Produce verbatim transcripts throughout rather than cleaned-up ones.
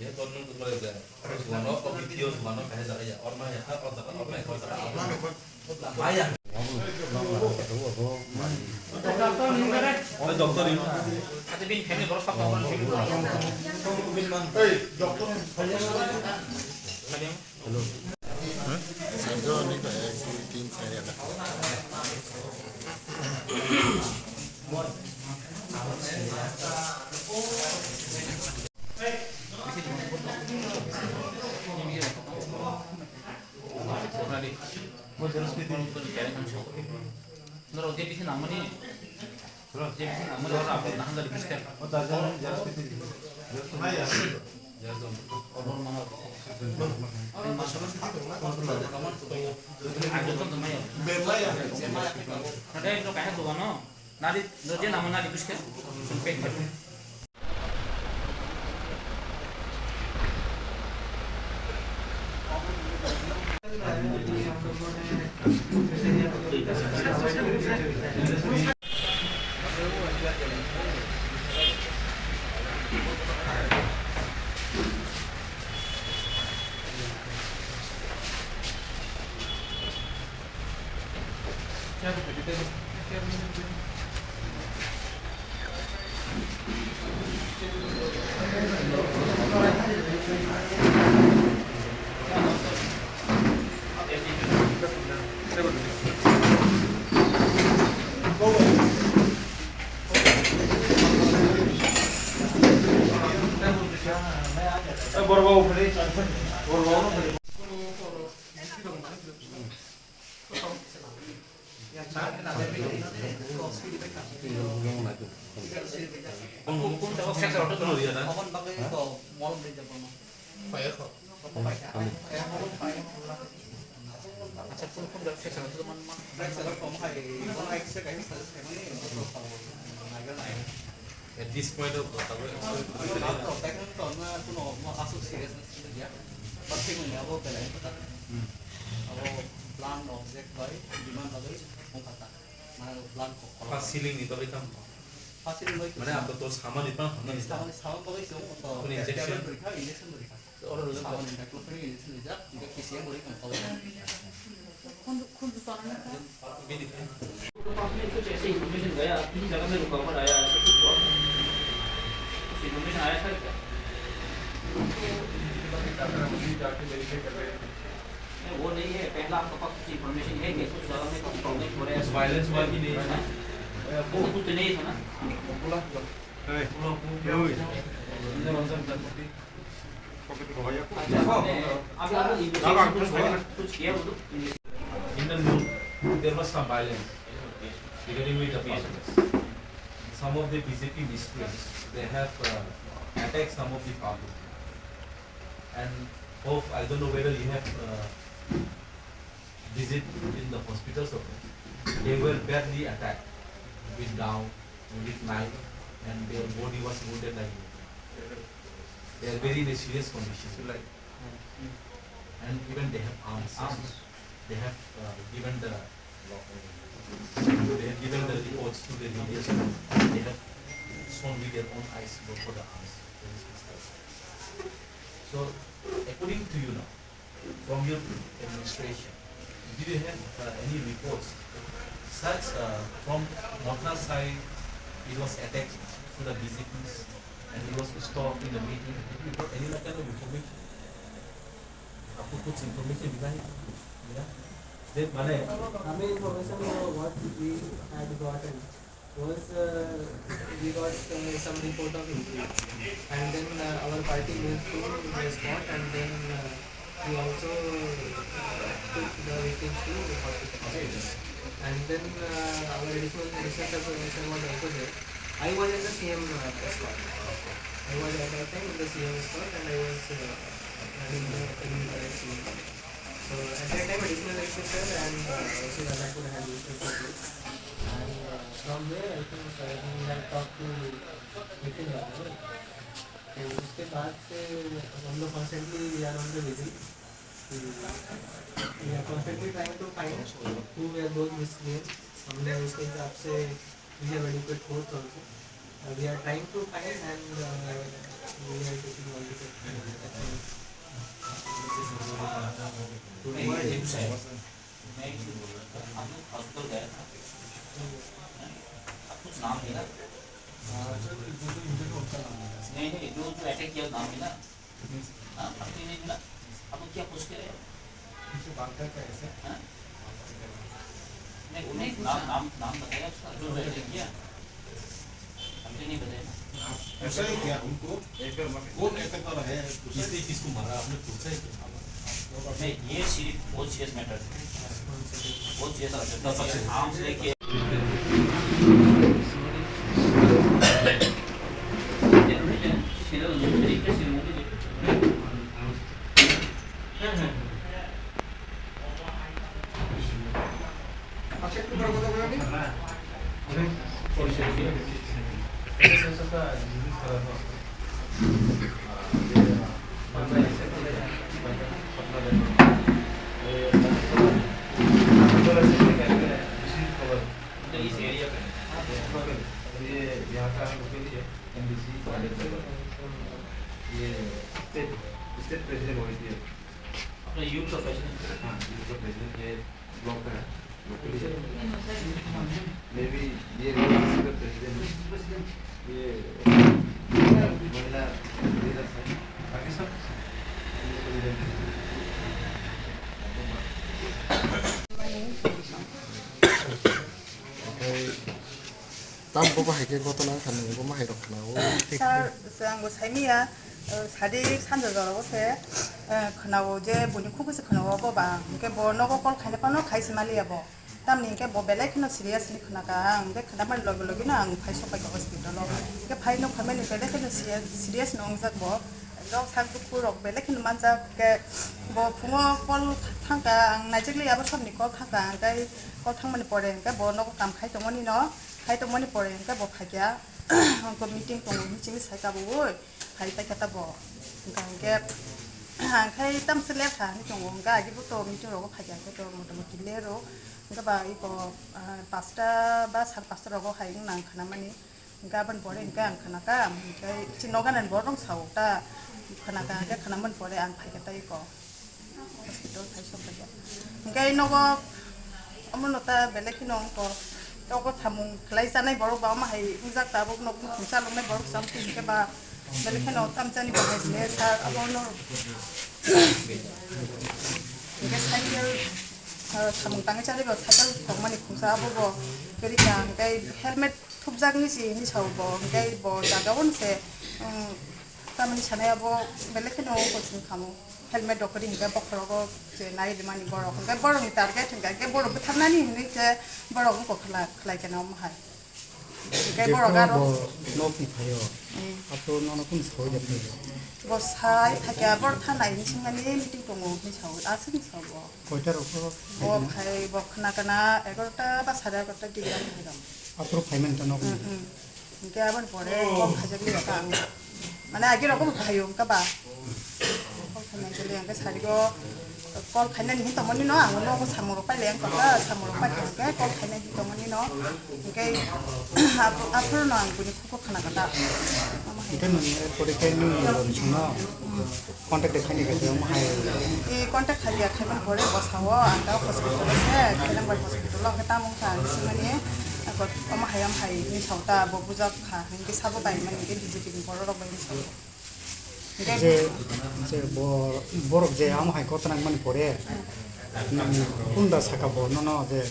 Ya, tong nung tong le. Suano, ko video suano, kahai jaga ya. Orma ya, o jaga, orma ya, o jaga, orma. Maya. Doctor ni. Ate bin family borok sab doctor ni. Hey, doctor. Hello. Hmm? Saijo ni ko ek, dui, tin, char, ya. Norok je bisi nangmani, je bisi nangmani oro upload nahanja request khe. Oro mano. Age to maya. Natai no kahya dogano. Nadi no je nangmani request khe. At this point of the First ceiling ni bagwi tamo? Mane ang to samani tang hamnani ta. Kuni injection. Oro rwjak. Bini. कुछ ऐसे इन्फॉर्मेशन गया, किसी जगह में रुका हुआ आया, ऐसे कुछ हुआ? कुछ इन्फॉर्मेशन आया था क्या? नहीं, वो नहीं है। पहला आपके पास कुछ इन्फॉर्मेशन है कि कुछ जगह में कुछ प्रॉब्लम हो रहा है? वायलेंस हुआ कि नहीं? है ना? वो कुछ तो नहीं था ना? Hey. Hey. Hey. अच्छा, आपने, आपने इन्फॉर्मेशन कुछ हुआ? कुछ किया वो तो? In the noon, there was some violence regarding with the pastor. Some of the B J P miscreants, they have, uh, attacked some of the public. And of, I don't know whether you have, uh, visit in the hospitals of them. They were badly attacked with down, with knife, and their body was wounded like that. They are very in a serious condition. And even they have arms. Arms. They have, uh, given the, they have given the reports to the media. They have shown with their own eyes both for the arms. So, according to you now, from your administration, do you have, uh, any reports such, uh, from Motha side it was attacked to the B J Ps and it was stopped in the meeting? Have you got any kind of information? Apu kuch information dikhai, mera? Then, mane, hame information, uh, what we had gotten was, uh, we got, uh, some report of injury, and then, uh, our party moved to the spot, and then, uh, we also, uh, took the victims to the hospital. And then, uh, our additional, additional sub-, sir was also there. I was in the C M, uh, escort. I was at that time in the C M escort, and I was, uh, running the, running the C M. So at that time, additional inspector and, uh, O C Rajaipur had visited the place. And, uh, from there, I think, uh, we had talked to Nitin Rao, right? तो उसके बाद से हम लोग constantly we are on the visit. We are constantly trying to find who were those miscreants. हमने उसके हिसाब से, we have adequate force also. Uh, we are trying to find and, uh, we are taking all the steps. मैं एक चीज बोल रहा था। मैं एक चीज बोल रहा था। हम लोग हॉस्पिटल गए थे। आप कुछ नाम है ना? नहीं, नहीं, जो, जो अटैक किया, नाम है ना? हाँ, आपने नहीं मिला? आप लोग क्या पूछ के रहे हो? हाँ? नहीं, वो नहीं, नाम, नाम, नाम बताया उसका, जो अटैक किया? हमने नहीं बताया ना। पूछा है क्या उनको? कौन अटैक वाला है? किसने किसको मारा? आपने पूछा है क्या? नहीं, ये सीरियस, बहुत सीरियस मैटर है। बहुत सीरियस मैटर है। आर्म्स लेके ये यहाँ का लोकल ही है, एमडीसी कॉलेज है। ये स्टेट, स्टेट प्रेसिडेंट वही थे। अपना यूथ का प्रेसिडेंट? हाँ, यूथ का प्रेसिडेंट, ये ब्लॉक का है, लोकल ही है। मे बी ये रिलीजियस का प्रेसिडेंट है, ये महिला लीडर्स है, बाकी सब Tam bo bahai khe gotona wngkha, nwng bo mahai rok khna o. Sir, ang bo saimanya, eh, sadi sanja jora o se, eh, khna o je boni khuk se khna o bo ba, hwnkhe bo nogo call khaina phano khai se maliya bo. Tamni hwnkhe bo belai kheno serious ni khna kha, ang hwnkhe khna mani logi logi no ang phai sok pai kha hospital o. Hwnkhe phai no khamani belai kheno serious, serious no wngjak bo. Rok sak dukhu rok belai kheno manjak, hwnkhe bo phungo call thangkha, ang naijak li abo somni call thangkha, hwnkhe call thangmani pore hwnkhe bo nogo kam khai tongmani no, khai tongmani pore hwnkhe bo phaikha, hwnkhe meeting tongo hinwi chini sai kabo oi, phai paikha ta bo, hwnkhe hwnkhe ang khai tamse ler kha hinwi tongo, hwnkhe agi bo to meeting rogo phaikha, hwnkhe to motamoti ler o, hwnkhe ba iko, ah, pasta ba sar pasta rogo hai wng nang khna mani. Hwnkhe aboni pore hwnkhe ang khna kha, hwnkhe chini noganani borok rok sao ta khna kha, hwnkhe khna mani pore ang phai kha tei ko hospital phai sok kha. Hwnkhe nogo omono ta belai kheno wngkha, nogo samung khlai chanai borok ba omo hai wngjak tabuk nok nukhung chaloknai borok cham twi hwnkhe ba belai kheno tam chani bahai hwnkhe sir abono hwnkhe cycle, ah, samung tangwi chanai bo cycle tongmani khungsa abo bo kwrwi kha hwnkhe helmet thupjaknai se hinwi sao bo, hwnkhe bo jaga o se, um, tamni sanai abo belai kheno koching khamu, helmet rok kwrwi hwnkhe bokhorogo je nai rimani borok, hwnkhe borokni target hwnkhe borok bwtharnani hinwi khe borok wngkha khlai khe omo hai, hwnkhe borok aro bo nok ni phaio, eh, aphuru nono kunu sawi de phaio? Bo sai phaikha, borok thanai hinwi swngmani meeting tongo hinwi sawi, aswk hinwi sao bo. Koita rok bo bo phaikha? Phai bo khna kana egarota ba sare egarota dige phai rok. Aphuru phaimani ta nok ni? Hmm, hmm. Hwnkhe aboni pore call khaijak liya ta ang. Mane agi rok bo phaio wngkha ba. Call khainai khe liya hwnkhe sarigo call khainani hin tongmani no ang nogo samung rok pailai wngkha ta, samung rok paikha hwnkhe call khainai hin tongmani no. Hwnkhe aphuru no ang buini khugo khna kha ta. Hwnkhe nwng pore khe nwng songno? Contact de khaini khe omo hai. E contact khai ya, khaimani pore bwsao ang ta hospital se, Khailangbai hospital o khe tamo wngkha ang swngmani, ako omo hai, omo hai hinwi sao ta, bo bujak kha, hinkhe sabo bai mani, hinkhe B J P ni borok rok bai hinwi sao. Hinkhe je, je bo, borok je omo hai kotha nangmani pore, hmm, kunda saka bo nono je,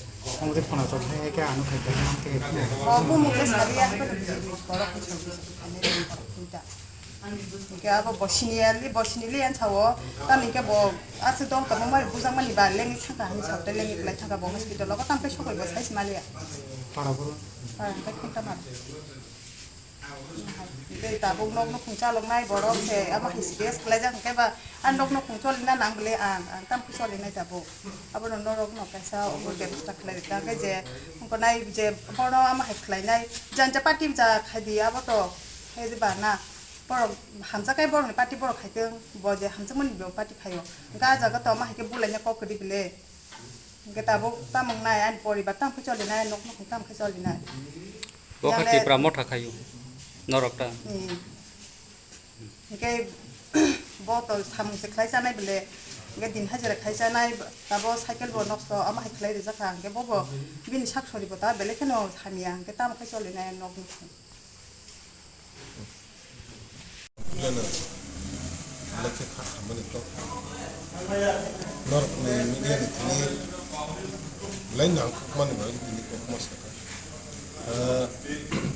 omo je phone achok hai hai khe ano khai khai, ano khai khai. O bumung khe sariya, haikhe B J P ni borok khe sao, B J P khainai borok khe ta. Hingke abo bosini ali, bosini li ang sao, tamni hingke bo aswk dol tongma mai bujak mani ba lengwi thangka hinwi sao, tei lengwi belai thangka bo hospital o, tamo khe sokoi bo sai se maliya. Para boro? Para hingke khunta maro. Tei tabuk nok nukhung chaloknai borok se, amo hai serious khlaijak hingke ba, a nok nukhung cholina nang bele ang, ang tamo khe cholinai tabuk. Abono norok no kaisa obo bebosta khlai rwkha, hingke je, wngkha nai je, bono amo hai khlainai, janja party ja khai di abo to, hai di ba na. Borok hamjakhe borokni party borok khaitwng, bo je hamjakmani bo party khaio. Hwnkhe ah jaga to ma hai khe bulaina kok kwrwi bile. Hwnkhe tabuk tamo wngnai ani poribar tamo khe cholinai, nok nukhung tamo khe cholinai. Bo khe Tipra motha khaio. Norok ta? Hmm. Hingke bo to samung se khlai chanai bele, hingke din hajira khai chanai, tabo cycle bo nosto, ama hai khlai rijak kha, hingke bo bo bini sak sori bo ta bele kheno hamya, hingke tamo khai choli nai nog ni. Belai khe kha khamani kok. Norokni media ni thani belai nangkukmani bagwi tini kokma sakha. Ah,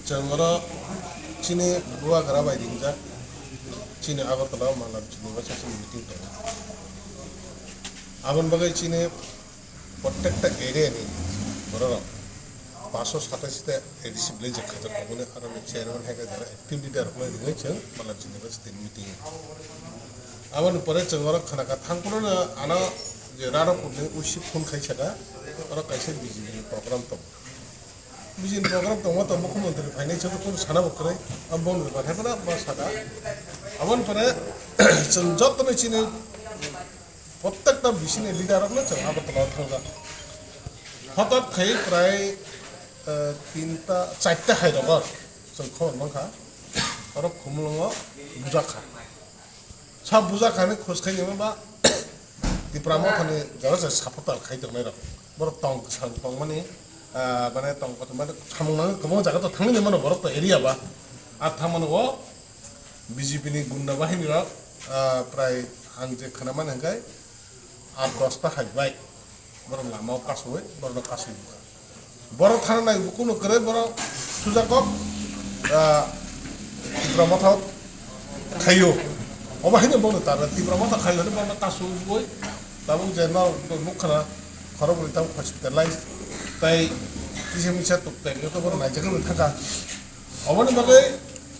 chwng oro chini bubagra bai ringjak, chini Agartala o Malam chini waisa chini meeting tongo. Aboni bagwi chini prottekta area ni bororok paanso satais ta A D C village khajak tongmani, aro ni chairman hai khe jara active leader rok ringwi chwng Malam chini waisa chini meeting. Aboni pore chwng oro khna kha thang phuru no ano je Radhapur ni usi phone khai saka, oro kaisa B J P ni program tongo. Bini program tongma tong mukhyamantri phainai se kunu sana bo kwrwi, abo bondri manhai phano ma saka. Aboni pore chwng jotono chini prottekta bisini leader rokno chwng Agartala o thangjak. Hotat khai prai, eh, tinta, charta hai rogo chwng khobor mankha. Oro Khumulwngo bujak kha. Sa bujak kha hinwi khoj khai nima ba Tipra Mothani jaga se supporter khai tongnai rok. Borok tong kwchang tongmani, ah, mane tong kotor mane samung nang kwbang jaga to thangwi mano borok to area ba. A thangmani o B J P ni gunda bahini rok, ah, prai ang je khana mani hwnkhe art dosta hai bai. Borok lama o kasui, borok no kasui bukha. Borok thana nai kunu kwrwi borok suja kok, ah, Tipra Motha khaio. Obo haino bono tar Tipra Motha khaio hwnwi bono kasui bui. Tabuk je no nuk khana khorok bwrwi tabuk hospitalize. Tai kisa misa tuk tai to bono naijagwi thangkha. Oboni bagwi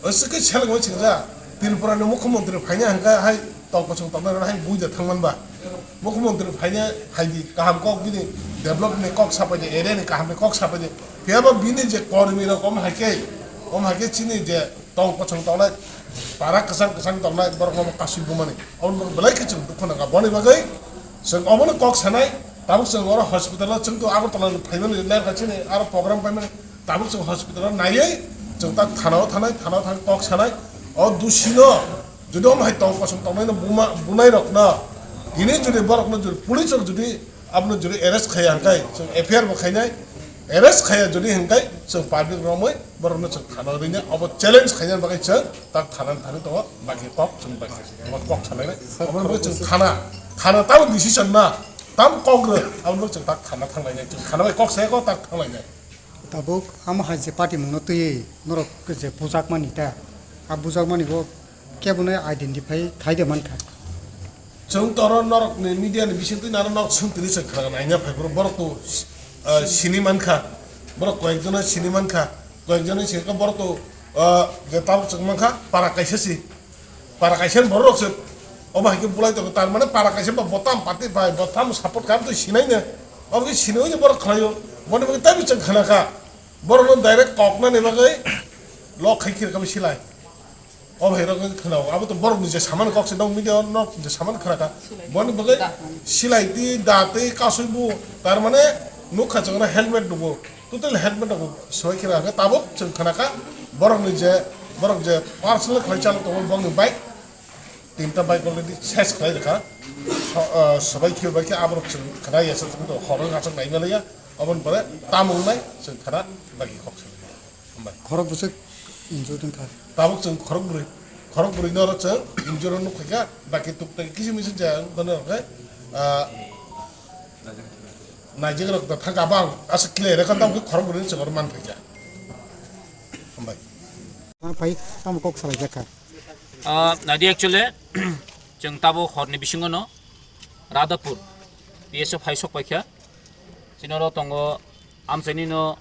aswk khe selengwi singja, Tripura ni mukhyamantri phaina hwnkhe hai tong kosong tongnai rok hai buida thangman ba. Mukhyamantri phaina hai di kaham kok bini develop ni kok sapai di, area ni kaham ni kok sapai di. Phiya ba bini je kormi rok om hai khe, om hai khe chini je tong kosong tongnai, para kwchang kwchang tongnai borok no kasui bumani. Oboni bagwi belai khe chwng dukhu nangkha. Boni bagwi chwng obono kok sanai, tabuk chwng oro hospital o chwng to Agartala ni phaimani ler kha chini aro program paimani. Tabuk chwng hospital o naiwi chwng ta thana o thanai, thana o thang kok sanai. O dusi no jodi om hai tong kosong tongnai no buma, bunai rok no tini jodi borok no jodi police rok jodi abono jodi arrest khaiya hwnkhe chwng F I R bo khainai, arrest khaiya jodi hwnkhe chwng public romwi borok no chwng thana o rinai, obo challenge khaina bagwi chwng ta thana thani tongo, baki kok chwng baki kok sanai nai. Obo chwng thana, thana tamo decision na, tamo kok rw, abo chwng ta thana thanglainai, chwng thana bai kok saya kok ta thanglainai. Tabuk amo hai je party mungno twiwi norok je bujakmani ta, a bujakmani bo kebono identify khai de mankha. Chwng toro norokni media ni bisingtwi naro norok swngtini se khwrang naina phai phuru borok to, ah, sini mankha, borok koyekjono sini mankha, koyekjono sini kha borok to, ah, je tabuk chwng mankha para kaisa si. Para kaisa ni borok rok se obo hai khe bulai tongo, tar mane para kaisa ba botam party bai botam support kam twi sinai ne, obo khe sinai ni borok khlai o, boni bagwi tei bichang khana kha, borok no direct kok nani bagwi lok khai khir kha silai, obo hai rok khna o, abo to borok ni je saman kok se nok media nok je saman khna kha, boni bagwi silai ti da tei kasui bu, tar mane nukha chwng helmet dubu. Total helmet rok swbai khe rang khe tabuk chwng khna kha borok ni je, borok je personal khlai chalo tongo borok ni bike, tinta bike already ses khlai rwkha. So, ah, swbai khe bai khe aborok chwng khna ya sa chwng to horo achak nai maliya, oboni pore tamung nai chwng khna bagi kok se. Hambai. Khorok bwswk injured wngkha. Tabuk chwng khorok bwrwi, khorok bwrwi no oro chwng injured nuk kha, baki tuk tak kisi misi jaya wng kono rok khe, ah, Naijak rok da thang abang asa clear kha, tamo khe khorok bwrwi ni chwng oro man phaikha. Hambai. Tamo phai, tamo kok salai jakha. Ah, nadi actually, chwng tabo horni bisingo no Radhapur P S O phai sok paikha. Chini oro tongo amchaini no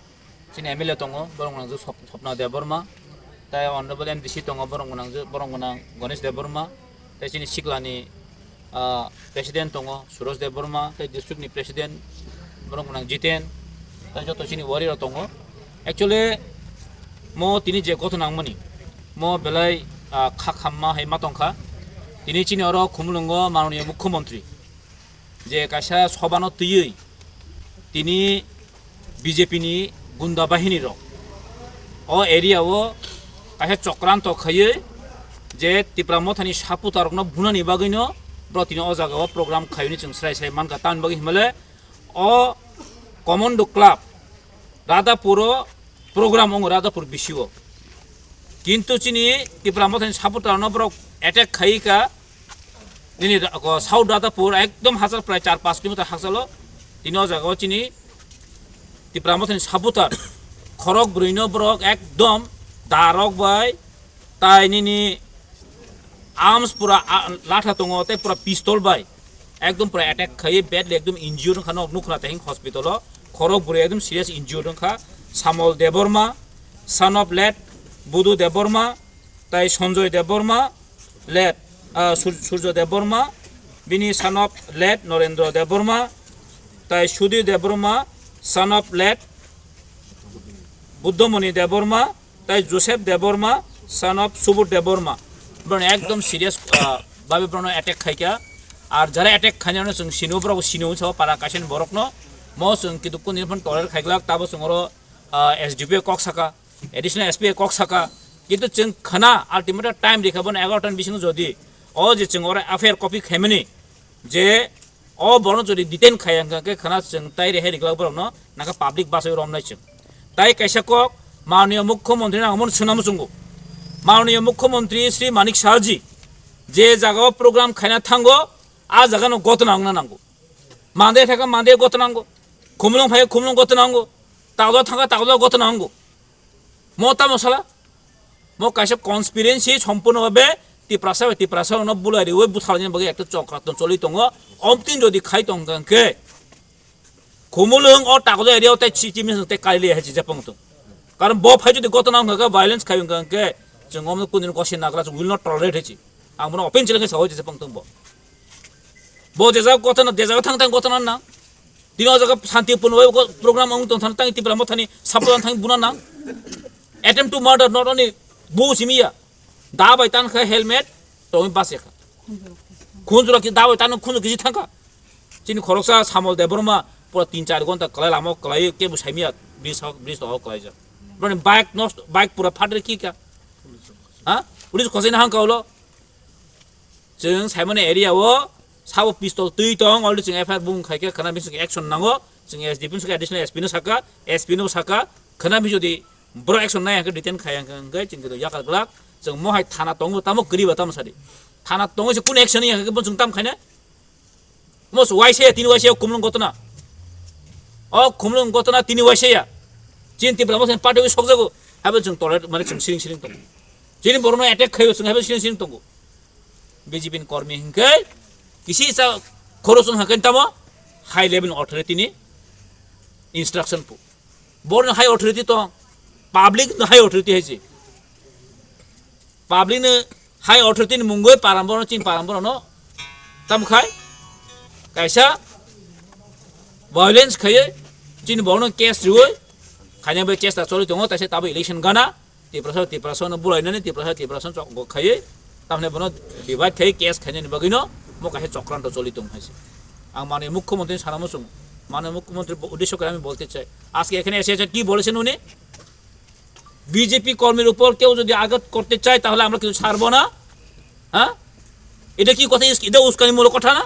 chini M L A tongo, borok nang Sop-, Sopna Debbarma, tei Honorable M D C tongo, borok nang, borok nang Ganesh Debbarma, tei chini siklani ah, president tongo Suresh Debbarma, tei district ni president borok nang Jiten, tei joto chini warrior rok tongo. Actually, mo tini je gothon nangmani, mo belai, ah, kha khamma hai ma tongkha. Tini chini oro Khumulwngo manoniya mukhyamantri je kaisa sobano twiwi tini B J P ni gunda bahini rok o area o kaisa chokranto khaiwi je Tipra Mothani supporter rokno bunani bagwino bro tini o jaga o program khaiwi chwng srai srai mankha. Tamni bagwi himale o Commando Club Radhapur o program wngo, Radhapur bisio. Kintu chini Tipra Mothani supporter no borok attack khai ka. Nini ra-, ko South Radhapur ekdom hajar prai char panch kilometer hakchalo. Tini o jaga o chini Tipra Mothani supporter khorok brwi no borok ekdom darok bai tai nini arms pura, a, latha tongo tei pura pistol bai ekdom pura attack khai badly ekdom injured wngkha nok nukha tei hospital o. Khorok brwi ekdom serious injured wngkha. Samol Debbarma, son of late Budu Debbarma, tai Sanjoy Debbarma, late, ah, Sur-, Surjo Debbarma, bini son of late Norendra Debbarma, tai Sudhir Debbarma, son of late Buddhamoni Debbarma, tai Joseph Debbarma, son of Subodh Debbarma. Borokno ekdom serious, ah, babe borokno attack khaikha. Ar jara attack khainai no chwng sino, borok sino sa para kaisa ni borokno. Mo chwng kitu kuni phano toler khaiglak, tabo chwng oro, ah, S D P kok saka, additional S P kok saka. Kintu chwng khana ultimate time rikha bono egaroh ta ni bisingo jodi o je chwng oro F I R copy khaimani je o borokno jodi detain khaiya hwnkha khe khana chwng tai rehai riglak borokno nangkha public bachai romnai chwng. Tai kaisa kok mananiya mukhyamantri nangmani swnam chwngo. Mananiya mukhyamantri Shri Manik Saha ji je jaga o program khaina thango, a jaga no gotna wngna nango. Mande thaka mande gotna nango. Khumlung phai khumlung gotna nango. Tagla thaka tagla gotna nango. Mo tamo sala? Mo kaisa conspiracy sompurno babe Tiprasa bai Tiprasa no bulai riwi butharni bagwi ekta chokra ton choli tongo. Omtin jodi khai tong khe Khumulwng o Takoja area o tai chi chimi te kali hai chi japang tung. Karon bo phai jodi gotona wngkha khe violence khai wngkha khe chwng omno kundin kosi nagra will not tolerate hai chi. Ang bono open challenge sao chi japang tung bo. Bo je jaga gotona je jaga thang thang gotona na. Tini o jaga shanti pun wai program ang tong thang tang Tipra Mothani sapo thang buna na. Attempt to murder not only bu simiya. Da bai tan kha helmet tong bas ekha. Khunjura ki da bai tan khunjura kisi thangkha. Chini khoroksa Samol Debbarma pura tin char gonta kalai lama kalai ke bu saimia bridge hok bridge hok kalai ja. Bani bike nosto bike pura phat re ki ka. Ha? Police khosai na hang kaulo. Chwng saimani area o sabo pistol twi tong already chwng F I R bung khai khe khana bising action nango. Chwng S D P saka additional S P no saka S P no saka khana bi jodi bro action nai hangke detain khai hangke chwng khe yakar glak. Chwng mohai thana tongo tamo kwriba tamo sadi. Thana tongo se kun action ya hangke bon chwng tam khaina. Mos waise ya tini waise ya kumlung gotona. O kumlung gotona tini waise ya. Chin Tipra mos party wi sokjago. Habo chwng toler mane chwng siring siring tongo. Chini borno attack khayo chwng habo siring siring tongo. B J P ni kormi hingke kisi sa khorosong haken tamo high level authority ni instruction pu. Borno high authority tong, public no high authority hai se. Public no high authority ni mungoi parambor no chini parambor no tam khai kaisa violence khaye chini borno case riwoi khaina bai chesta choli tongo taisa tabo election gana. Tiprasa, Tiprasa no bulai nani, Tiprasa, Tiprasa no chok khai, tamne bono divide khai, case khai nani bagwi no, mo kaisa chokranto choli tong hai se. Ang mani mukhyamantri sana muchung, mani mukhyamantri bo-, uddesho kore ami bolte chai. Ajke ekhane ese ese ki bolechen uni? B J P kormir upor keu jodi agat korte chai, tahole amra kichu chharbo na. হ্যাঁ, এটা কি কথা? ইস-, এটা উস্কানিমূলক কথা না?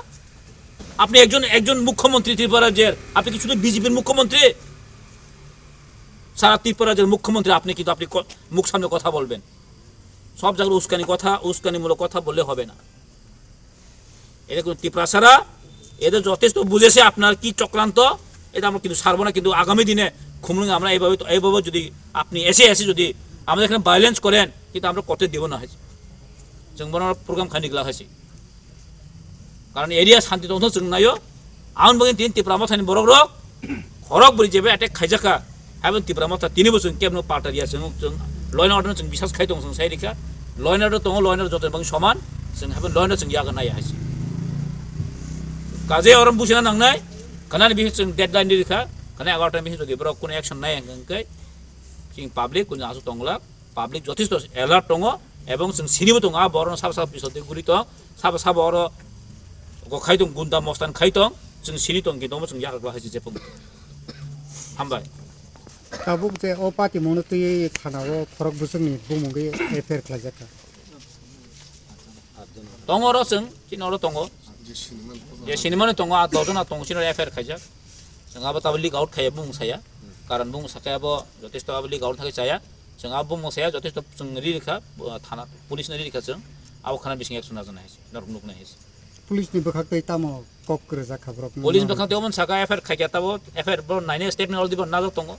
আপনি একজন, একজন মুখ্যমন্ত্রী ত্রিপুরা রাজ্যের, আপনি কি শুধু বিজেপির মুখ্যমন্ত্রী? সারা ত্রিপুরা রাজ্যের মুখ্যমন্ত্রী আপনি, কিন্তু আপনি ক-, মুখ সামনে কথা বলবেন। সব জায়গায় উস্কানি কথা, উস্কানিমূলক কথা বললে হবে না। এটা কোনো ত্রিপুরা ছাড়া, এটা যথেষ্ট বুঝেছে আপনার কি চক্রান্ত, এটা আমরা কিন্তু ছাড়বো না। কিন্তু আগামী দিনে খুমলুঙে আমরা এইভাবে, এইভাবে যদি আপনি এসে এসে যদি আমাদের এখানে ভায়োলেন্স করেন, কিন্তু আমরা করতে দেবো না। হয়েছে, जों bono program khaini glak hai se. Karon area shanti tongthok chwng naio. Aboni bagwi tini Tipra Mothani borok rok khorok bwrwi jeba attack khaijak kha. Aboni Tipra Motha tini bo chwng kebno palta riya chwng, chwng law and order no chwng bisas khai tong chwng sai rikha. Law and order tongo, law and order joto bagwi soman. Chwng aboni law and order chwng yago naiya hai se. Kaje oro buchina nangnai. Khanani bihi chwng deadline ri rikha. Khana egaroh ta bihi jodi borok kuno action nai hwnkhe chwng public kuno aswk tonglak. Public jothesto alert tongo ebong chwng sinibo tongo, a borokno sabo sabo pistol twi guli tong, sabo sabo oro go khai tong, gunda mostan khai tong, chwng sini tong, kintu omo chwng yakar glak hai se jepung. Hambai. Tabuk je o patimungno twi thanao khorok bwswkni bumungwi F I R khlaijak kha. Tongo oro chwng, chini oro tongo. Je sinimani tongo, a dojon a tongo, chini oro F I R khaijak. Chwng abo tabuk leak out khaiya bumung saya. Karon bumung sakhe abo jotesto abo leak out thangwi chaya. Chwng abo bumung saya jotesto chwng ri rikha, uh, thana, police no ri rikha chwng. Abo khana bising action najaknai hai se, norok nuknai hai se. Police ni bwkhak tei tamo kok kwrwjak kha borok? Police bwkhak tei omo saka F I R khaikha tabo, F I R bo naine statement already bo najak tongo.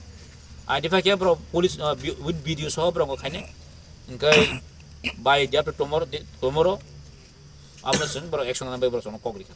Identify khe borok police, uh, bi-, with video soho borok khaine. Hingke by day after tomorrow, di-, tomorrow, abono chwng borok action nang bai borok chwngno kok rikha.